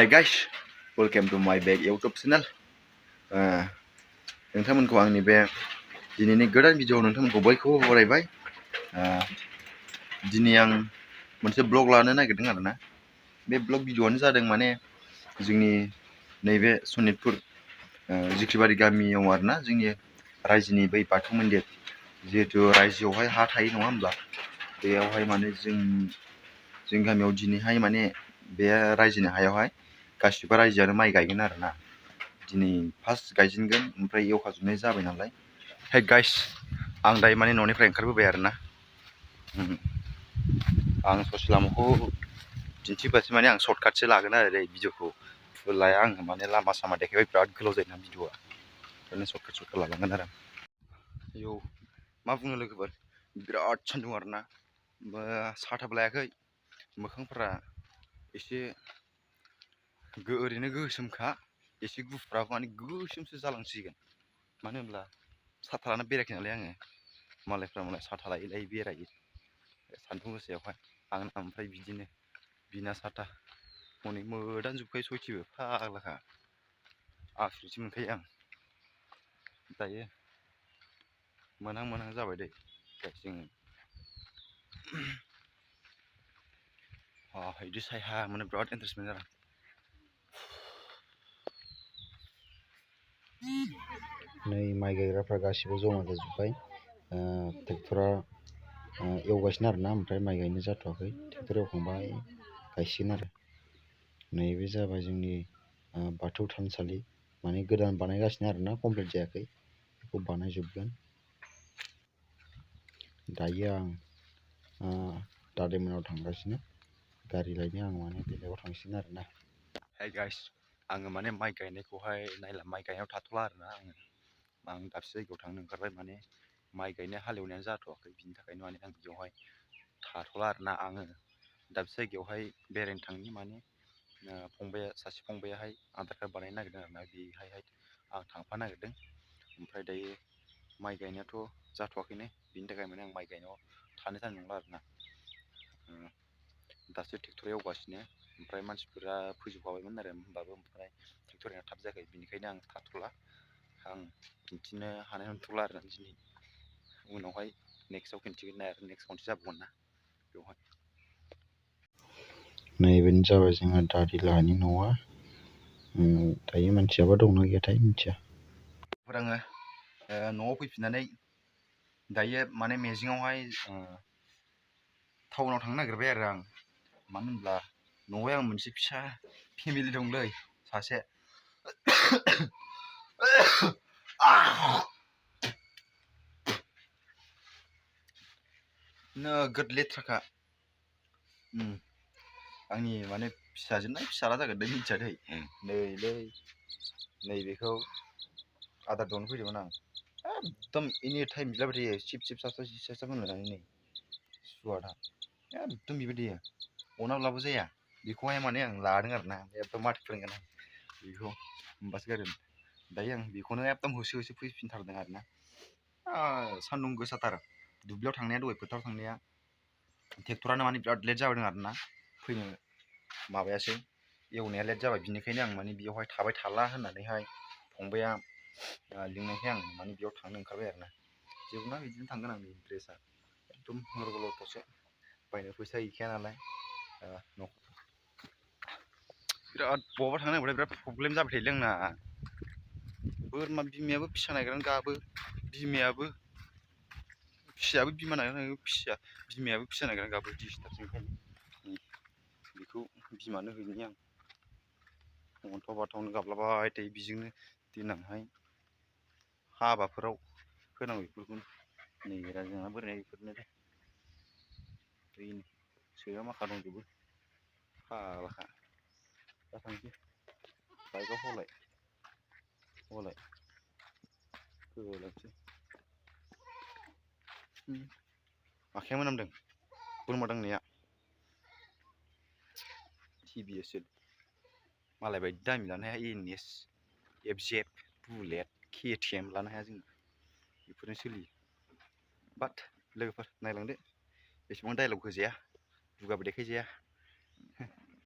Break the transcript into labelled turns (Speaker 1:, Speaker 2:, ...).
Speaker 1: Hi guys, welcome to my back YouTube channel. नोंथांमोनखौ आंनि बे दिनैनि गोदान भिडिअ'आव नोंथांमोनखौ बयखौबो बरायबाय। दिनै आं मोनसे ब्लग लानो नागिरदों आरोना। बे ब्लग भिडिअ'आनो जादों माने जोंनि नैबे सनितपुर जिख्रिबारि गामियाव आरोना, जोंनि रायजोनि बै बाथौ मन्दिर, जिहेतु रायजोआवहाय हा थायो नङा होमब्ला, बेयावहाय माने जों गामियाव दिनैहाय माने बे रायजोनि हायावहाय गासिबो रायजोआनो माइ गायगोन आरोना। दिनै फार्स्ट गायजेनगोन, ओमफ्राय एवखाजोबनाय जाबाय नालाय। हे गाइस, आं दायो माने न'निफ्राय ओंखारबोबाय आरोना। आं ससे लामाखौ दिन्थिबासो माने आं सर्टकाटसो लागोन आरो भिडिअ'खौ फुल लाया आङो, माने लामा सामा देखायबाय बिराद गोलाव जायोना भिडिअ'आ, ओंखायनो सर्टकाट लालांगोन आरो आं। मा बुंनो लोगोफोर, बिराद सान्दुं आरोना, साथाबो लायाखै, मोखांफोरा एसे ओरैनो गोसोमखा, एसे गुफुराबो माने गोसोमसो जालांसिगोन। मानो होनब्ला साथा लाना बेरायाखै नालाय आङो। मालायफ्रा मालाय साथा लायै लायै बेरायो सान्दुं गोसायावहाय, आं ओमफ्राय बिदिनो बिना साथा हनै मोदानजोबखायो सयथिबो, फाग्लाखा आसुरितसो मोनखायो आं। दायो मोनहां जाबाय दै जोङो। बिदि सायहा माने बिराद इन्टारेस्ट मोनो आरो। नै माइ गायग्राफ्रा गासिबो जमा जाजोब्बाय। ट्रेक्टरा एवगासिनो आरोना, ओमफ्राय माइ गायनो जाथ'वाखै। ट्रेक्टर एवखांबाय गायसिगोन आरो। नैबे जाबाय जोंनि बाथौ थानसालि, माने गोदान बानायगासिनो आरोना, कमप्लिट जायाखै, बेखौ बानायजोबगोन। दायो आं दादैमोनाव थांगासिनो गारि लायनो, आं माने बेलेगाव थांसिगोन आरोना। हे गाइस, आङो माने माइ गायनायखौहाय नायला, माइ गायनायाव थाथ'ला आरोना आं दाबसे जायगायाव थांनो ओंखारबाय। माने माइ गायनाय हालेवनायानो जाथ'वाखै, बिनि थाखायनो माने आं बेयावहाय थाथ'ला आरोना। आङो दाबसे जायगायावहाय बेरायनो थांनि, माने सासे फंबायाहाय आधार कार्ड बानायनो नागिरदों आरोना, बेहाय आं थांफानो नागिरदों। ओमफ्राय दायो माइ गायनायाथ' जाथ'वाखैनो, बिनि थाखाय माने आं माइ गायनायाव थानो जानाय नंला आरोना। दासो ट्रेक्टर एवगासिनो, ओमफ्राय मानसिफोरा फोजोबखाबायमोन आरो, होमबाबो ओमफ्राय ट्रेक्टरना थाब जायाखै, बिनिखायनो आं थाथ'ला। आं खिन्थिनो हानाय नंथ'ला आरोना दिनै, उनावहाय नेक्स्टआव खिन्थिगोन ना, आरो नेक्स्ट खनसे जाबावगोन ना बेवहाय। नैबेनो जाबाय जोंहा दादिलाहानि न'आ। दायो मानसियाबा दंना गैयाथाय मिथिया। आङो न'आव फैफिननानै दायो माने मेजिङावहाय टाउनाव थांनो नागिरबाय आरो आं। मानो होनब्ला न'आवहाय आं मोनसे फिसा फेमिलि दंलै, सासे नोगोद लेथ्राखा। आंनि माने फिसाजोना फिसाला जागोन दै मिथियादै। नैबेखौ आदार दौनो फैदोंमोन आं, एकदम एनि टाइम बिलाबाय थायो, सिब साबसाब होनलायनानै। नै सुवादा एकदम बेबायदि अनाब्लाबो जाया, बेखौहाय माने आं लादों आरोना, एकदम माथो फोरोंगोन आं बेखौ, होमबासो गारगोन। दायो आं बेखौनो एकदम होसो फैफिनथारदों आरोना। सान्दुं गोसाथार, दुब्लियाव थांनाया, दहाय फोथाराव थांनाया ट्रेक्टरानो माने बिराद लेट जाबोदों आरोना, फैनो माबायासै, एवनाया लेट जाबाय। बिनिखायनो आं माने बेयावहाय थाबाय थाला होननानैहाय फंबाया लिंनायखाय आं माने बेयाव थांनो ओंखारबाय आरोना। जेबो नङा, बिदिनो थांगोन आंनि ड्रेसा एकदम लरगलरथारसो, बायनो फैसा गैखाया नालाय। बिराद बहाबा थांनो नागिरबाथाय बिराद प्रब्लेम जाबाय थायोलै आंना। बोरमा बिमायाबो फिसा नागिरनानै गाबो, फिसायाबो बिमा नागिरनानै बिमायाबो फिसा नागिरनानै गाबो, डिस्टार्बसो। ओंखायनो बेखौ बिमानो हैनि आं। अन्थाव बाथावनो गाबलाबाय थायो, बिजोंनो देनांहाय हाबाफोराव होनांगौ बेफोरखौनो। नै जोंहा बोरमाया बेफोरनो दे, सैमा माखा दंजोबो, फाग्लाखा। दा थांसै बाइकआव हलाय होलांसै। आखाइया मोनामदों बोरमा दांनाया, TVS मालाय बायदि दामि लानो हाया, NS, FZ, बुलेट, KTM लानो हाया जोङो, बेफोरनो सोलियो। बाट लोगोफोर नायलांदो, एसेबां डाइलग होजाया, दुगाबो देखायजाया।